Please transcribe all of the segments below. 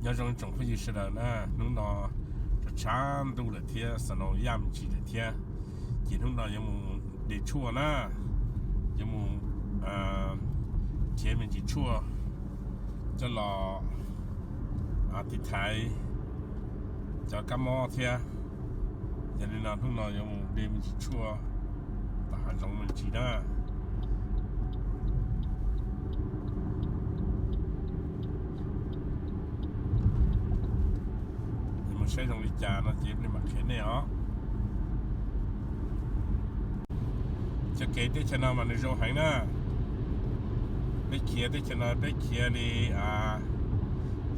Nyob zoo tsoom phooj ywg sawv daws na, hnub no tshav tshav ntuj lawm thiab snow yaj me ntsis lawm thiab, ces hnub no yuav mus de tshuaj na, yuav mus nrhiav me ntsis tshuaj coj los tiv thaiv cov kab mob thiab. Yog li no hnub no yuav mus de me ntsis tshuaj tom hav zoov me ntsis na. Mus saib zoo li cas no ces peb mam qhia nej os. Cov kev teb chaws no mas nws zoo heev na. Peb khiav teb chaws no peb khiav li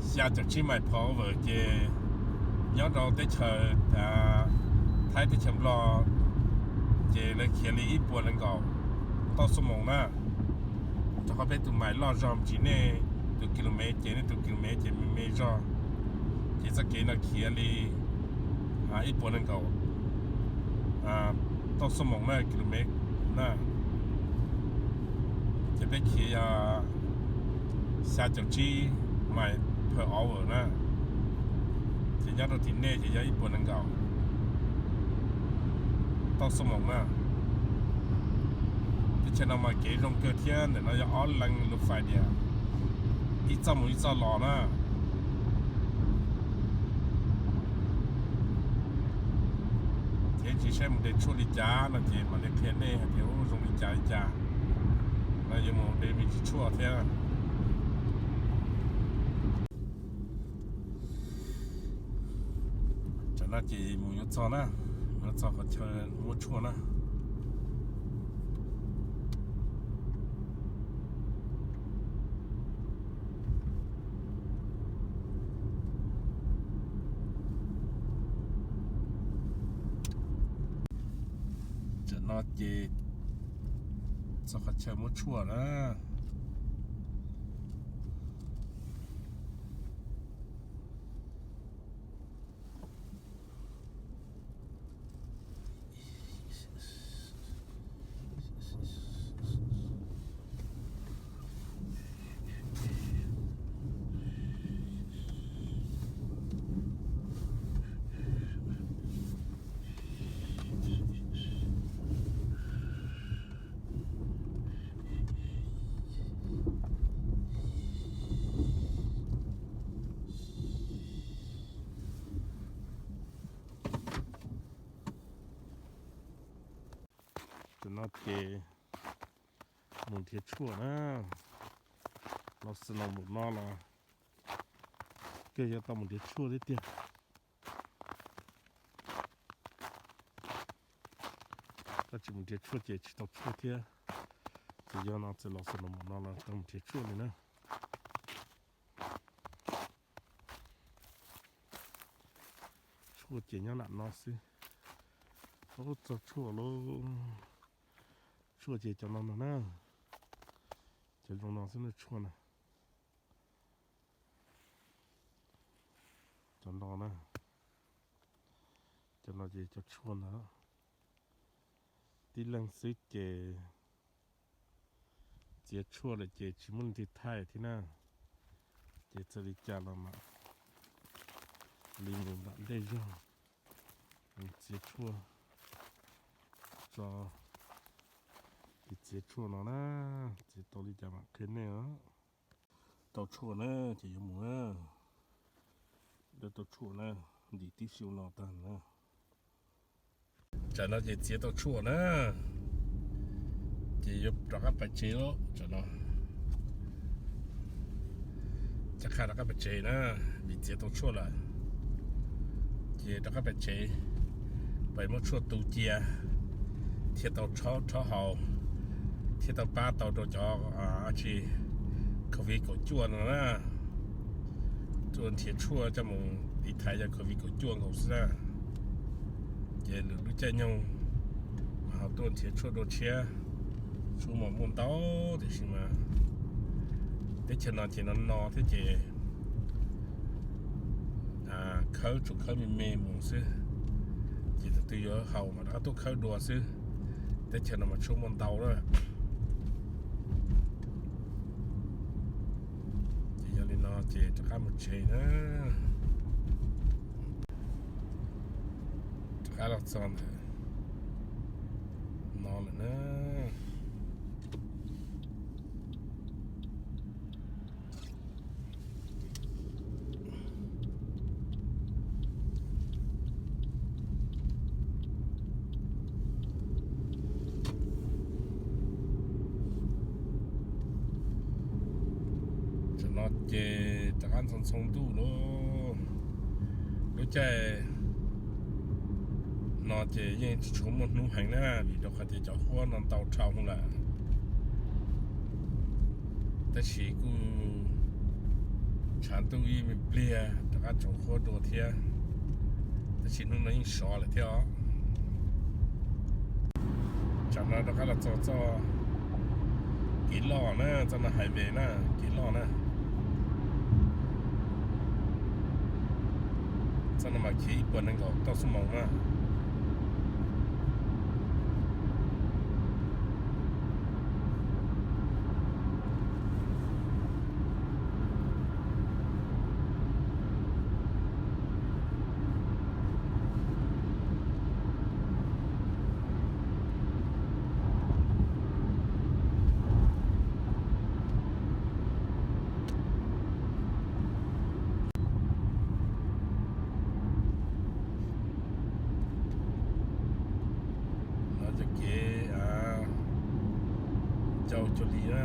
xya caum tsib mais per hour ces nyob rau teb chaws Thaib teb chaws Nplog ces lawv khiav li ib puas nees nkaum tauj xuab moos na. Rau qhov peb tus mais loj zog me ntsis, nej tus kilomev ces nej tus kilomev ces me me zog. Ces txoj kev no khiav li ib puas nees nkaum tauj xuab moos na, kilomev na. Ces peb khiav yog xya caum tsib mais per hour na. Ces nyob rau tim nej ces yog ib puas nees nkaum tauj xuab moos na. Teb chaws no mas kev zoo kawg thiab, ntawm no yog ob leeg lus fais diam, ib txoj mus ib txoj los na. Ces tsis saib mus de tshuaj li cas no ces mam li qhia nej hais tias ub zoo li cas li cas. No yuav mus de me ntsis tshuaj thiab. Tsam no ces mus yuav txog na, yuav txog qhov chaw muab tshuaj na. Tsam no ces txog qhov chaw muab tshuaj na. Tam no ces mus nrhiav tshuaj na, los snow npaum no los kawg yuav tau mus nrhiav tshuaj thiab tiag. Koj tsis mus nrhiav tshuaj ces tsis tau tshuaj thiab. Ces yog no txawm los snow npaum no los tau mus nrhiav tshuaj li na. Tshuaj ces nyob nram no xwb. Ub, txog tshuaj lauj. Tshuaj ces cov no no na. Cov zoo no xwb na tshuaj na. Cov no na. Cov no ces cov tshuaj ntag. Tib leeg xwb ces txiav tshuaj lawm ces tsis muaj leej twg thaij thiab na. Ces txawm li cas los mam li mus nram ntej zog mus txiav tshuaj tso. Ces txiav tshuaj no na, txiav tau li cas mam qhia nej os. Tau tshuaj na, ces yuav mus na. Dawb tau tshuaj na, ntim tib si no tag na. Tsam no ces txiav tau tshuaj na, ces yuav rov qab pais tsev lawm tsam no. Cov qhaj rov qab pais tsev na, vim txiav tau tshuaj lawm. Ces rov qab pais tsev, pais muab tshuaj tu cia, thiaj tau rhaub rhaub haus, thiaj tau pab tau rau cov tsis, covid kaum cuaj no na. Tuaj nrhiav tshuaj coj mus tiv thaiv cov covid kaum cuaj nkaus xwb na. Ces lwm lub caij nyoog ho tuaj nrhiav tshuaj dua tshiab, tshuaj mas muaj ntau tiam sis mas teb chaws no ces no no thiab ces khawb tsuas khawb me me mus xwb. Ces tus twg yuav haus mas rov qab tuaj khawb dua xwb. Teb chaws no mas tshuaj muaj ntau lawm. Ces yog li no Ces rov qab mus tsev na. Rov qab los txog ntawm no lawm na. Tam no ces rov qab ntxhov ntxhov ntuj lawm. Lub caij no ces yeej tsis tshua muaj hnub heev na, vim rau qhov tias cov huab no ntau dhau lawm. Tab sis kuj tshav ntuj ib me pliag rov qab tsaus huab dua thiab, tab sis hnub no yeej sov lawm thiab os. Tsam no rov qab los txog txoj kev loj na, txoj no highway na, kev loj na. Txoj no mas khiav ib puas nees nkaum toj xuab moos na. No cov kev ncau cuag li na.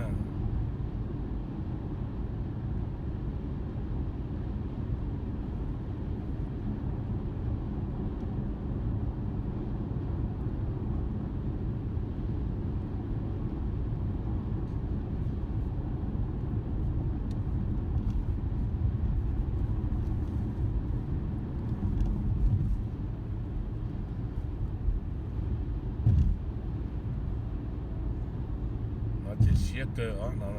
No ces siab kawg os no.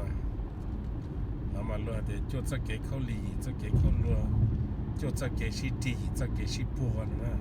No mas luag hais tias cuaj txoj kev khaub lig, yim txoj kev khaub luag, cuaj txoj kev sib rig, yim txoj kev sib puag no na.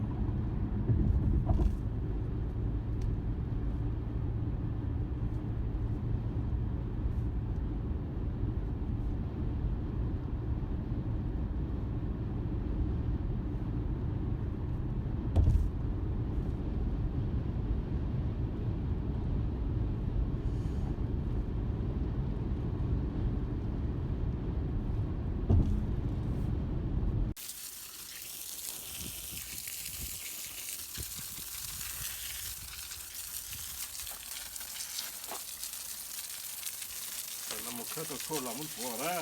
Tam no mus khawb tau tshuaj los muab ntxuav na.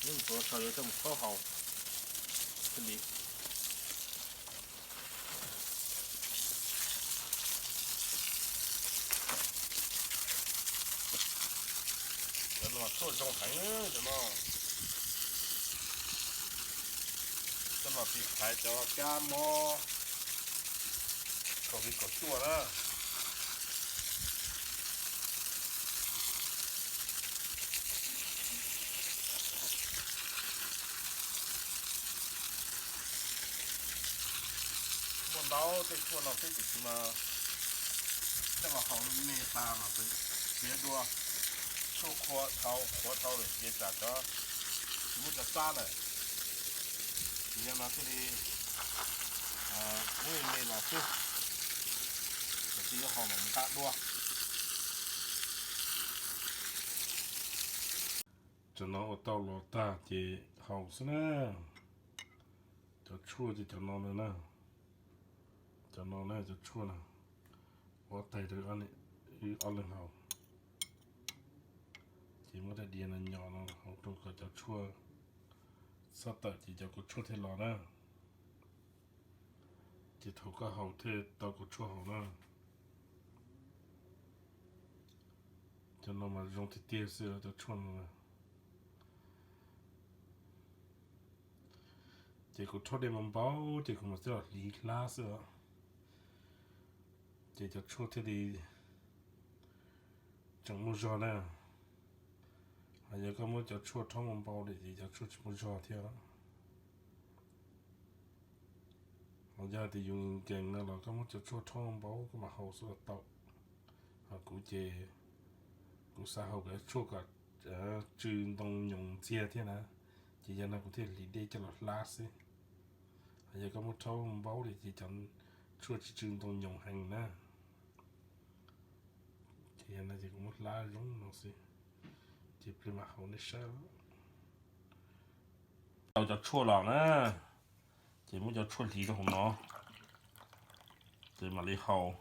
Muab ntxuav tso yuav coj mus khaub haus thiaj li. Cov no tshuaj zoo heev cov no. Coj los tiv thaiv cov kab mob kaum hli kaum cuaj na. Muaj ntau tej tshuaj no xwb tiam sis mas coj los haus me tas mas siav dua, tshuaj qhuav dhau qhuav dhau lawm ces tsam cov tsis muaj cov xab lawm. Ces yog no thiaj li muab me los xwb, ces yuav haus mas nqa dua. Cov no ua tau los tag ces haus xwb na. Cov tshuaj ces cov no na, cov no na cov tshuaj na, ua taig rau wb ob leeg haus. Ces muab daim diav no nyom no haus rau kom cov tshuaj txhob tawm ces cov kua tshuaj thiaj los na. Ces thaum koj haus thiaj tau kua tshuaj haus na. Cov no mas zoo tiag tiag xwb cov tshuaj no. Ces kuv rhaub dej npau npau ces kuv mam coj los hliv hlab xwb os. Ces cov tshuaj thiaj li tseem muaj zog na. Ho yog koj muab cov tshuaj rhaub npau npau lawm ces cov tshuaj tsis muaj zog thiab. Ho yog tias yus nkees no los koj muab cov tshuaj rhaub npau koj mam haus xwb los tau. Ho kuv ces kuv xav haus cov tshuaj kom tsw ntoo nyoos ntxiag thiab na, ces yog no kuv thiaj hliv dej coj los hlab xwb. Yog koj muab rhaub npaub li ces cov tshuaj tsis tsw ntoo nyoos heev na. Ces yog no ces kuv muab hlab zoo no xwb, ces plig mam haus nej saib. Tau cov tshuaj los na, ces muab cov tshuaj hliv rau hauv no, ces mam li haus.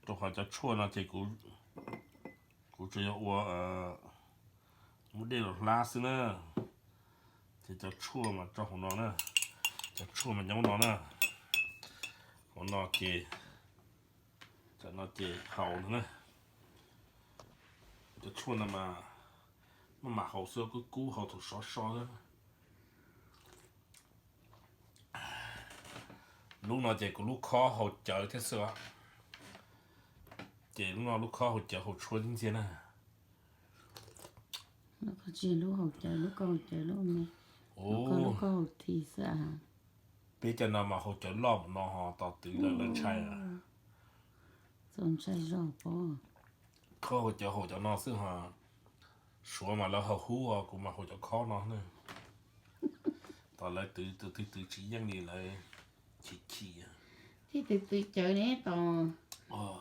Rau qhov cov tshuaj no ces kuv tsuas yog ua, muab dej los hlab xwb na. Ces cov tshuaj mas rau hauv no na, cov tshuaj mas nyob no na, hauv no ces, tam no ces haus no na. Cov tshuaj no mas maj mam haus xwb, kub kub haus thaum sov so xwb. Lub no ces kuv lub khob haus cawv thiab xwb os. Ces lub no lub khob haus cawv haus tshuaj ntxiag na. Lub khob haus cawv, lub khob haus cawv lub me, lub khob haus thi xwb. Peb cov no mas haus cawv loj mus no ho tos twv lawm lawv ntshai. Txaus ntshai zog pob. Khob haus cawv haus cov no xwb ho. Suav mas lawv haus hub, kuv mas haus cov khob no na. Tos lawv twv, tus twg twv tsis yeej li lawv chim chim. Thiab twv twv cawv ne tos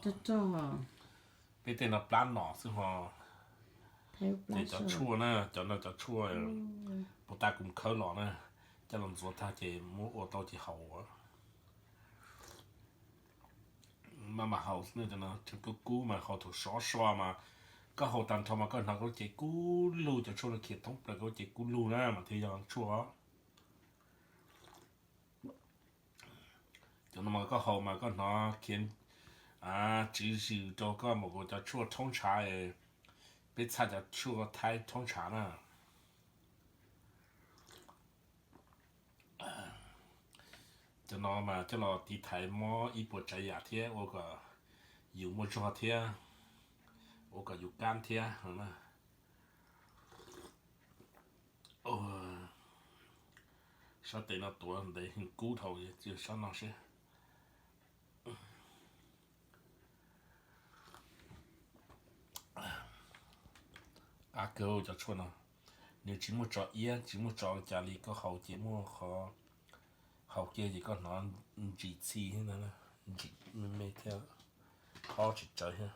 rog rog. Peb tej no plab nom xwb ho. Ces cov tshuaj na, cov no cov tshuaj puas tas kuv khawb los na, coj los ntxuav tag ces muab ua tau ces haus. Maj mam haus, cov no tseem kub kub mas haus thaum sov so mas koj haus tag nrho mas koj hnov koj lub cev kub lug, cov tshuaj no khiav thoob plaws koj lub cev kub lug na mas thiaj yog tshuaj. Cov no mas koj haus mas koj hnov khiav tswv zws rau koj mus kuv cov tshuaj rhaub ntshav, peb txhaj cov tshuaj thaib rhaub ntshav na. Cov no mas coj los tiv thaiv mob ib puas tsav yam thiab ua kom yus muaj zog thiab, ua kom yus kab thiab. Sab tes no tuav ntev heev kub dhau, sab no seb. Qab kawg cov tshuaj no, nws tsis muaj tso iab tsis muaj tso cas li, koj haus ces muaj qhov, haus kiag ces koj hnov ntsim txhi thiab, ntsim me me thiab, qhov tsis tsawv thiab.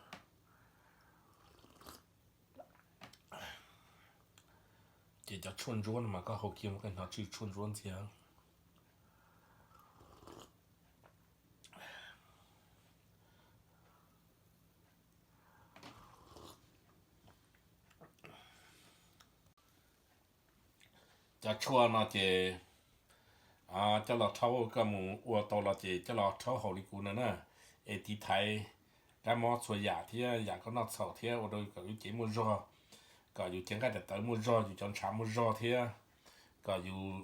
Ces cov tshuaj ntsuab no mas koj haus kiag mas koj hnov tsw tshuaj ntsuab ntxiag. Cov tshuaj no ces coj los rhaub, koj mus ua tau los ces coj los rhaub haus li kuv no na, es tiv thaiv kab mob txhua yam thiab yam koj noj txhaum thiab ua rau kom yus cev muaj zog, kom yus cev nqaij daim tawv muaj zog, yus cov ntshav muaj zog thiab kom yus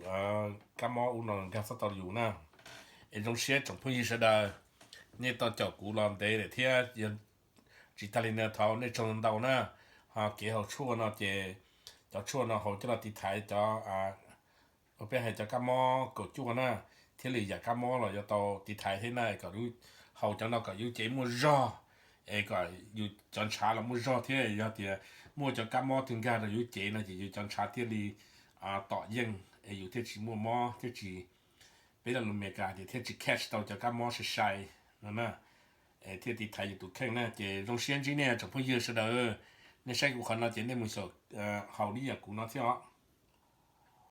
kab mob ub no nkag txhob tau yus na. Es zoo siab tsoom phooj ywg sawv daws, nej tau caum kuv los ntev lawm thiab, yog tsis tag li no thov nej tsaug ntau na. Ho kev haus tshuaj no ces cov tshuaj no haus coj los tiv thaiv cov, peb hais cov kab mob kaum cuaj na, thiab lwm yam kab mob los yuav tau tiv thaiv thiab na, kom haus cov no kom yus cev muaj zog, es kom yus cov ntshav los muaj zog thiab, yog tias muaj cov kab mob twg nkag rau yus cev no ces yus cov ntshav thiaj li tom yeej es yus thiaj tsis muaj mob thiab tsis, peb lo lus Meskas tias thiaj tsis catch tau cov kab mob sai sai no na, es thiaj tiv thaiv yus tus kheej na. Ces zoo siab ntsib nej tsoom phooj ywg sawv daws, nej saib kuv qhov no ces nej mus xyaum haus li yam kuv no thiab os.